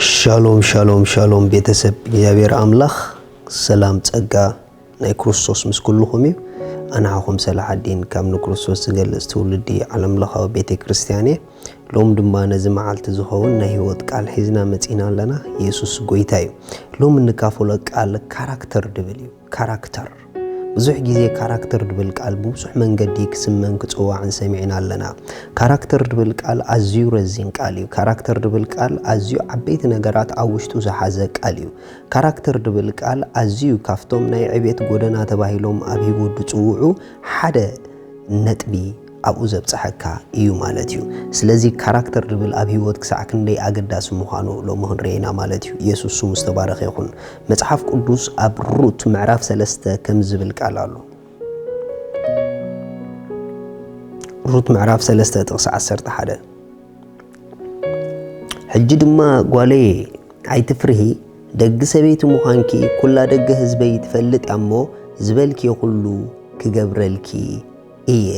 ሻሎም ሻሎም ሻሎም ቤተሰብ እግዚኣብሔር ኣምላኽ ሰላም ጸጋ ናይ ክርስቶስ ምስ ኩልኹም እዩ። ኣንሓኹም ሰላሓዲን ካብ ንክርስቶስ ዝገልጽ ትውልዲ ዓለም ለኻዊ ቤተ ክርስቲያን እየ። ሎም ድማ ነዚ መዓልቲ ዝኸውን ናይ ህይወት ቃል ሒዝና መጺና ኣለና። ኢየሱስ ጎይታ እዩ። ሎም እንካፈሎ ቃል ካራክተር ድብል እዩ። ካራክተር ብዙሕ ግዜ ካራክተር ድብል ቃል ብብዙሕ መንገዲ ክስመን ክጽዋዕን ሰሚዕና ኣለና። ካራክተር ድብል ቃል ኣዝዩ ረዚን ቃል እዩ። ካራክተር ድብል ቃል ኣዝዩ ዓበይቲ ነገራት ኣብ ውሽጡ ዝሓዘ ቃል እዩ። ካራክተር ድብል ቃል ኣዝዩ ካብቶም ናይ ዕቤት ጎደና ተባሂሎም ኣብ ህይወት ዝጽውዑ ሓደ ነጥቢ ኣብኡ ዘብጽሐካ እዩ ማለት እዩ። ስለዚ ካራክተር ድብል ኣብ ህይወት ክሳዕ ክንደይ ኣገዳሲ ምዃኑ ሎሚ ክንርኢ ኢና ማለት እዩ። ኢየሱስ ስሙ ዝተባረኸ ይኹን። መጽሓፍ ቅዱስ ኣብ ሩት ምዕራፍ ሰለስተ ከም ዝብል ቃል ኣሎ። ሩት ምዕራፍ ሰለስተ ጥቕሲ ዓሰርተ ሓደ ሕጂ ድማ ጓለየ ኣይትፍርሂ፣ ደጊ ሰበይቲ ምዃንኪ ኩላ ደገ ህዝበይ ትፈልጥ እያ እሞ ዝበልክዮ ኩሉ ክገብረልኪ እየ።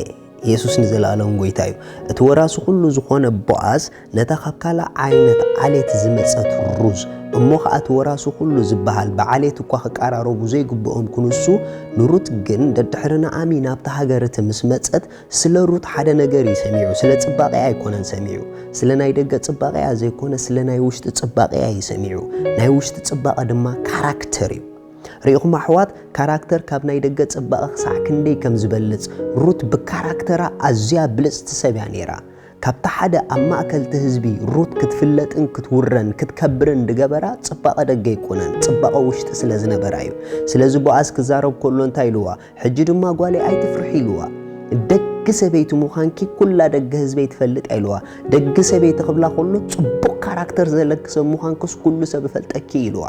ኢየሱስ ንዘለኣለም ጎይታ እዩ። እቲ ወራሲ ኩሉ ዝኾነ ቦኣዝ ነታ ካብ ካልእ ዓይነት ዓሌት ዝመጸት ሩዝ እሞ ኸኣ እቲ ወራሲ ኩሉ ዝበሃል ብዓሌት እኳ ክቀራረቡ ዘይግብኦም ክንሱ ንሩት ግን ደድሕሪ ናኣሚ ናብታ ሃገር እቲ ምስ መጸት ስለ ሩት ሓደ ነገር እዩ ሰሚዑ። ስለ ጽባቐያ ኣይኮነን ሰሚዑ። ስለ ናይ ደገ ጽባቐያ ዘይኮነ ስለ ናይ ውሽጢ ጽባቐያ እዩ ሰሚዑ። ናይ ውሽጢ ጽባቐ ድማ ካራክተር እዩ። ርኢኹም ኣሕዋት፣ ካራክተር ካብ ናይ ደገ ጽባቐ ክሳዕ ክንደይ ከም ዝበልጽ። ሩት ብካራክተራ ኣዝያ ብልጽቲ ሰብ እያ ነይራ። ካብቲ ሓደ ኣብ ማእከል እቲ ህዝቢ ሩት ክትፍለጥን ክትውረን ክትከብርን ዝገበራ ጽባቐ ደገ ኣይኮነን፣ ጽባቐ ውሽጢ ስለ ዝነበራ እዩ። ስለዚ ቦኣዝ ክዛረብ ከሎ እንታይ ኢልዋ? ሕጂ ድማ ጓለይ ኣይትፍርሒ ኢልዋ። ደጊ ሰበይቲ ምዃንኪ ኩላ ደገ ህዝበይ ትፈልጥ እያ ኢልዋ። ደጊ ሰበይቲ ክብላ ከሎ ጽቡቕ ካራክተር ዘለኪ ሰብ ምዃንክስ ኩሉ ሰብ እፈልጠኪ ኢልዋ።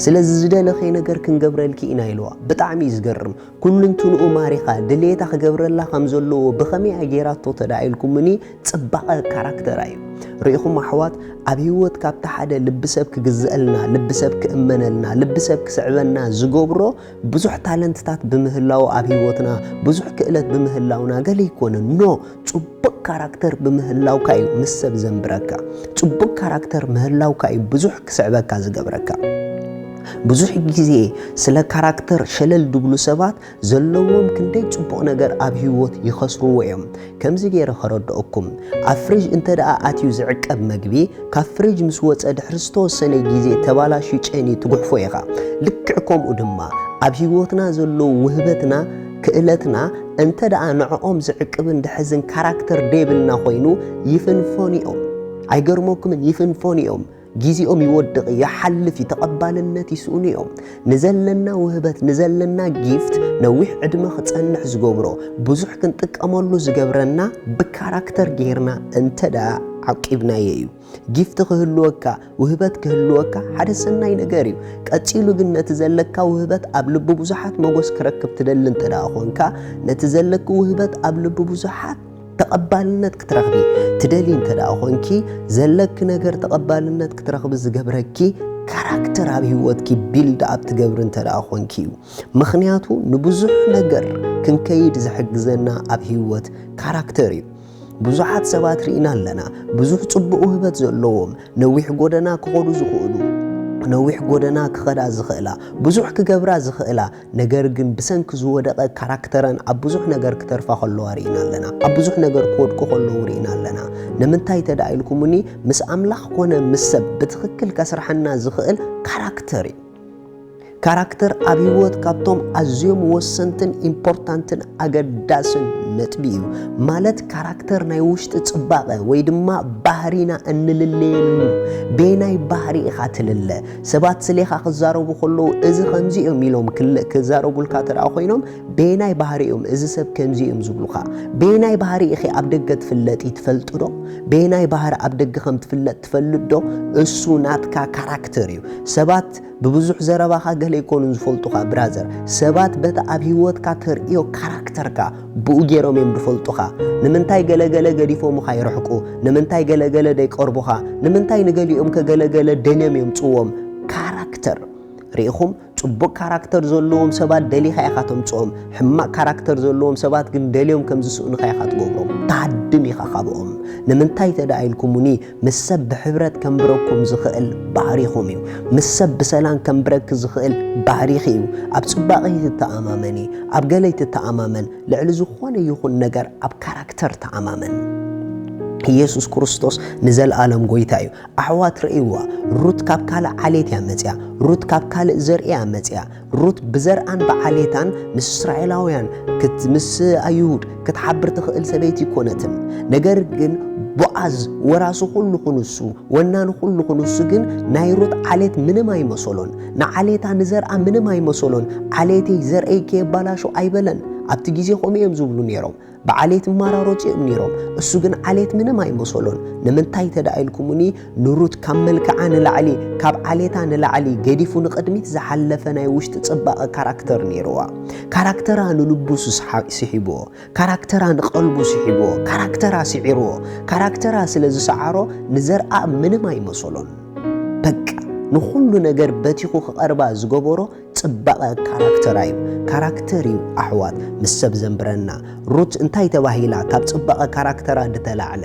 ስለዚ ዝደለኽዮ ነገር ክንገብረልኪ ኢና ኢልዋ። ብጣዕሚ እዩ ዝገርም። ኩልንትንኡ ማሪኻ ድሌታ ክገብረላ ከም ዘለዎ ብኸመይ እያ ጌራቶ ተዳ ኢልኩምኒ ጽባቐ ካራክተራ እዩ። ርኢኹም ኣሕዋት፣ ኣብ ህይወት ካብቲ ሓደ ልቢ ሰብ ክግዝአልና፣ ልቢ ሰብ ክእመነልና፣ ልቢ ሰብ ክስዕበና ዝገብሮ ብዙሕ ታለንትታት ብምህላው ኣብ ህይወትና ብዙሕ ክእለት ብምህላውና ገለ ይኮነ ኖ ጽቡቅ ካራክተር ብምህላውካ እዩ ምስ ሰብ ዘንብረካ። ጽቡቅ ካራክተር ምህላውካ እዩ ብዙሕ ክስዕበካ ዝገብረካ። ብዙሕ ግዜ ስለ ካራክተር ሸለል ድብሉ ሰባት ዘለዎም ክንደይ ጽቡቕ ነገር ኣብ ህይወት ይኸስርዎ እዮም። ከምዚ ገይረ ከረድኦኩም፣ ኣብ ፍሪጅ እንተ ደኣ ኣትዩ ዝዕቀብ መግቢ፣ ካብ ፍሪጅ ምስ ወጸ ድሕሪ ዝተወሰነ ግዜ ተባላሽዩ ጨንዩ ትጉሕፎ ኢኻ። ልክዕ ከምኡ ድማ ኣብ ህይወትና ዘለዉ ውህበትና፣ ክእለትና እንተ ደኣ ንዕኦም ዝዕቅብን ድሕዝን ካራክተር ደይብልና ኮይኑ ይፍንፈኑ እዮም። ኣይገርመኩምን? ይፍንፈኑ እዮም። ግዜኦም ይወድቕ፣ ይሓልፍ እዩ፣ ተቐባልነት ይስእኑ እዮም። ንዘለና ውህበት፣ ንዘለና ጊፍት ነዊሕ ዕድመ ክጸንሕ ዝገብሮ፣ ብዙሕ ክንጥቀመሉ ዝገብረና ብካራክተር ጌርና እንተ ደኣ ዓቂብናዮ እዩ። ጊፍት ክህልወካ፣ ውህበት ክህልወካ ሓደ ሰናይ ነገር እዩ። ቀጺሉ ግን ነቲ ዘለካ ውህበት ኣብ ልቢ ብዙሓት መጎስ ክረክብ ትደሊ እንተ ደኣ ኾንካ፣ ነቲ ዘለኪ ውህበት ኣብ ልቢ ብዙሓት ተቐባልነት ክትረኽቢ ትደሊ እንተ ደኣ ኾንኪ፣ ዘለኪ ነገር ተቐባልነት ክትረኽቢ ዝገብረኪ ካራክተር ኣብ ህይወትኪ ቢልድ ኣፕ ትገብሪ እንተ ደኣ ኾንኪ እዩ። ምኽንያቱ ንብዙሕ ነገር ክንከይድ ዝሕግዘና ኣብ ህይወት ካራክተር እዩ። ብዙሓት ሰባት ርኢና ኣለና። ብዙሕ ጽቡቕ ውህበት ዘለዎም፣ ነዊሕ ጎደና ክኸዱ ዝኽእሉ፣ ነዊሕ ጎደና ክኸዳ ዝኽእላ፣ ብዙሕ ክገብራ ዝኽእላ፣ ነገር ግን ብሰንኪ ዝወደቐ ካራክተረን ኣብ ብዙሕ ነገር ክተርፋ ከለዋ ርኢና ኣለና። ኣብ ብዙሕ ነገር ክወድቁ ከለዉ ርኢና ኣለና። ንምንታይ እንተ ደኣ ኢልኩምኒ፣ ምስ ኣምላኽ ኮነ ምስ ሰብ ብትኽክል ከስርሓና ዝኽእል ካራክተር እዩ። ካራክተር ኣብ ህይወት ካብቶም ኣዝዮም ወሰንትን ኢምፖርታንትን ኣገዳስን ነጥቢ እዩ። ማለት ካራክተር ናይ ውሽጢ ጽባቐ ወይ ድማ ባህሪና እንልለየሉ። በየናይ ባህሪ ኢኻ ትልለ? ሰባት ስሌኻ ክዛረቡ ከለዉ እዚ ከምዚ እዮም ኢሎም ክል-፣ ክዛረቡልካ ተደኣ ኮይኖም በየናይ ባህሪ እዮም እዚ ሰብ ከምዚ እዮም ዝብሉኻ? በየናይ ባህሪ ኢኺ ኣብ ደገ ትፍለጢ ትፈልጢ ዶ? በየናይ ባህሪ ኣብ ደገ ከም ትፍለጥ ትፈልጥ ዶ? እሱ ናትካ ካራክተር እዩ። ሰባት ብብዙሕ ዘረባኻ ገለ ኣይኮኑን ዝፈልጡኻ ብራዘር። ሰባት በቲ ኣብ ህይወትካ ተርእዮ ካራክተርካ ብኡ ገይሮም እዮም ዝፈልጡኻ። ንምንታይ ገለገለ ገዲፎምኻ ይርሕቁ? ንምንታይ ገለገለ ደይቀርቡኻ? ንምንታይ ንገሊኦም ከገለገለ ደልዮም እዮም ጽዎም? ካራክተር። ርኢኹም? ጽቡቕ ካራክተር ዘለዎም ሰባት ደሊኻ ኢኻ ተምጽኦም። ሕማቕ ካራክተር ዘለዎም ሰባት ግን ደልዮም ከም ዝስእኑኻ ኢኻ ትገብሮም። ትሃድም ኢኻ ካብኦም። ንምንታይ ተደኣ ኢልኩምኒ፣ ምስ ሰብ ብሕብረት ከንብረኩም ዝኽእል ባህሪኹም እዩ። ምስ ሰብ ብሰላም ከንብረኪ ዝኽእል ባህሪኺ እዩ። ኣብ ጽባቐ ይትተኣማመኒ፣ ኣብ ገለ ይትተኣማመን፣ ልዕሊ ዝኾነ ይኹን ነገር ኣብ ካራክተር ተኣማመን። ኢየሱስ ክርስቶስ ንዘለኣለም ጎይታ እዩ። ኣሕዋት ርእይዋ፣ ሩት ካብ ካልእ ዓሌት እያ መጽያ። ሩት ካብ ካልእ ዘርኢ እያ መጽያ። ሩት ብዘርኣን ብዓሌታን ምስ እስራኤላውያን ክት-፣ ምስ ኣይሁድ ክትሓብር ትኽእል ሰበይቲ ይኮነትን። ነገር ግን ቦኣዝ ወራሱ ኩሉ ክንሱ፣ ወናኑ ኩሉ ክንሱ ግን ናይ ሩት ዓሌት ምንም ኣይመሰሎን። ንዓሌታ ንዘርኣ ምንም ኣይመሰሎን። ዓሌተይ ዘርአይ ከየባላሾ ኣይበለን። ኣብቲ ግዜ ከምኡ እዮም ዝብሉ ነይሮም። ብዓሌት ይመራረጹ እዮም ነይሮም። እሱ ግን ዓሌት ምንም ኣይመሰሎን። ንምንታይ ተደኣ ኢልኩምኒ፣ ንሩት ካብ መልክዓ ንላዕሊ፣ ካብ ዓሌታ ንላዕሊ ገዲፉ ንቕድሚት ዝሓለፈ ናይ ውሽጢ ጽባቐ ካራክተር ነይርዋ። ካራክተራ ንልቡ ስስሓ-፣ ስሒብዎ። ካራክተራ ንቐልቡ ስሒብዎ። ካራክተራ ስዒርዎ። ካራክተራ ስለ ዝሰዓሮ ንዘርኣ ምንም ኣይመሰሎን። በቃ ንኹሉ ነገር በቲኹ ክቐርባ ዝገበሮ ጽባቐ ካራክተራ እዩ። ካራክተር እዩ ኣሕዋት ምስ ሰብ ዘንብረና። ሩት እንታይ ተባሂላ ካብ ጽባቐ ካራክተራ ድተላዕለ?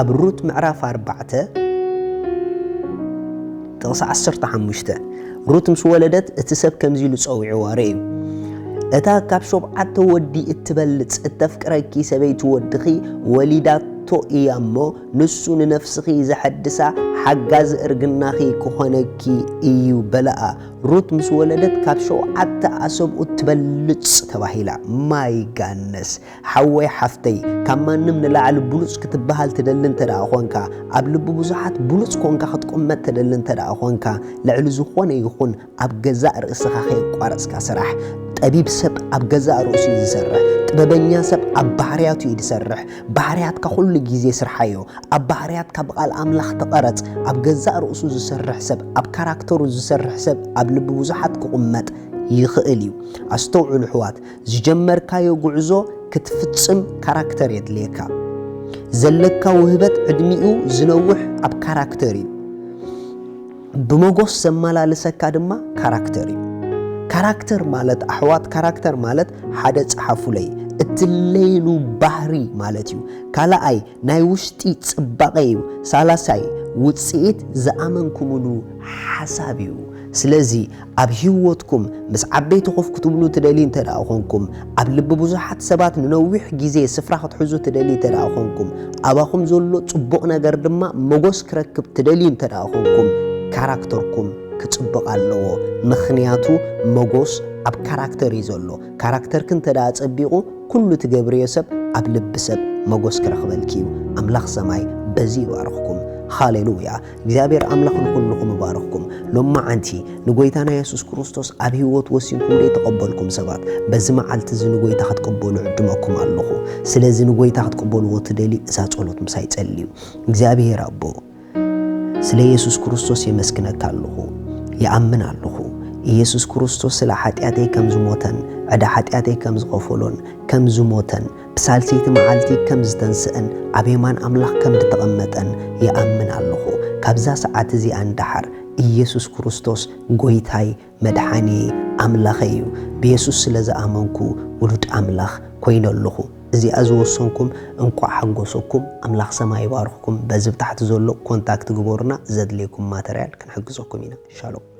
ኣብ ሩት ምዕራፍ ኣርባዕተ ጥቕሲ ዓሰርተ ሓሙሽተ፣ ሩት ምስ ወለደት እቲ ሰብ ከምዚ ኢሉ ጸዊዕዋ ርእዩ። እታ ካብ ሸውዓተ ወዲ እትበልጽ እተፍቅረኪ ሰበይቲ ወድኺ ወሊዳቶ እያ እሞ፣ ንሱ ንነፍስኺ ዘሐድሳ ሓጋዚ እርግናኺ ክኾነኪ እዩ በለኣ። ሩት ምስ ወለደት ካብ ሸውዓተ ኣሰብኡት ትበልጽ ተባሂላ። ማይ ጋነስ፣ ሓወይ ሓፍተይ፣ ካብ ማንም ንላዕሊ ብሉጽ ክትበሃል ትደሊ እንተ ደኣ ኾንካ፣ ኣብ ልቢ ብዙሓት ብሉጽ ኮንካ ክትቁመጥ ትደሊ እንተ ደኣ ኾንካ፣ ልዕሊ ዝኾነ ይኹን ኣብ ገዛእ ርእስኻ ከየቋረጽካ ስራሕ። ጠቢብ ሰብ ኣብ ገዛእ ርእሱ እዩ ዝሰርሕ። ጥበበኛ ሰብ ኣብ ባህርያቱ እዩ ዝሰርሕ። ባህርያትካ ኩሉ ግዜ ስርሓዮ። ኣብ ባህርያትካ ብቓል ኣምላኽ ተቐረጽ። ኣብ ገዛእ ርእሱ ዝሰርሕ ሰብ፣ ኣብ ካራክተሩ ዝሰርሕ ሰብ ኣብ ልቢ ብዙሓት ክቕመጥ ይኽእል እዩ። ኣስተውዕሉ ኣሕዋት፣ ዝጀመርካዮ ጉዕዞ ክትፍጽም ካራክተር የድልየካ። ዘለካ ውህበት ዕድሚኡ ዝነውሕ ኣብ ካራክተር እዩ። ብመጎስ ዘመላልሰካ ድማ ካራክተር እዩ። ካራክተር ማለት ኣሕዋት፣ ካራክተር ማለት ሓደ ጸሓፉለይ እትለይሉ ባህሪ ማለት እዩ። ካልኣይ ናይ ውሽጢ ጽባቐ እዩ። ሳላሳይ ውጽኢት ዝኣመንኩምሉ ሓሳብ እዩ። ስለዚ ኣብ ህይወትኩም ምስ ዓበይቲ ኮፍ ክትብሉ ትደልዩ እንተ ደኣ ኾንኩም፣ ኣብ ልቢ ብዙሓት ሰባት ንነዊሕ ግዜ ስፍራ ክትሕዙ ትደልዩ እንተ ደኣ ኾንኩም፣ ኣባኹም ዘሎ ጽቡቕ ነገር ድማ መጎስ ክረክብ ትደልዩ እንተ ደኣ ኾንኩም፣ ካራክተርኩም ክጽብቕ ኣለዎ። ምኽንያቱ መጎስ ኣብ ካራክተር እዩ ዘሎ። ካራክተርኪ እንተ ደኣ ጸቢቑ፣ ኩሉ ትገብርዮ ሰብ ኣብ ልቢ ሰብ መጎስ ክረኽበልኪ እዩ። ኣምላኽ ሰማይ በዚ ይባርኽኩም። ሃሌሉያ። እግዚኣብሔር ኣምላኽ ንኹልኹም ይባርኽኩም። ሎማዓንቲ ንጎይታና የሱስ ክርስቶስ ኣብ ህይወት ወሲንኩም ዘይተቐበልኩም ሰባት፣ በዚ መዓልቲ እዚ ንጎይታ ክትቅበሉ ዕድመኩም ኣለኹ። ስለዚ ንጎይታ ክትቅበልዎ ትደልዩ እዛ ጸሎት ምሳይ ጸልዩ። እግዚኣብሔር ኣቦ፣ ስለ የሱስ ክርስቶስ የመስግነካ ኣለኹ። ይኣምን ኣለኹ። ኢየሱስ ክርስቶስ ስለ ሓጢኣተይ ከም ዝሞተን ዕዳ ሓጢኣተይ ከም ዝኸፈሎን ከም ዝሞተን ብሳልሰይቲ መዓልቲ ከም ዝተንስአን ኣብ የማን ኣምላኽ ከም ዝተቐመጠን ይኣምን ኣለኹ። ካብዛ ሰዓት እዚኣ ንደሓር ኢየሱስ ክርስቶስ ጎይታይ፣ መድሓኒየይ፣ ኣምላኸይ እዩ። ብየሱስ ስለ ዝኣመንኩ ውሉድ ኣምላኽ ኮይነ ኣለኹ። እዚኣ ዝወሰንኩም እንቋዕ ሓጎሰኩም። ኣምላኽ ሰማይ ይባርኽኩም። በዚ ብታሕቲ ዘሎ ኮንታክት ግበሩና፣ ዘድልየኩም ማተርያል ክንሕግዘኩም ኢና። ሻሎም።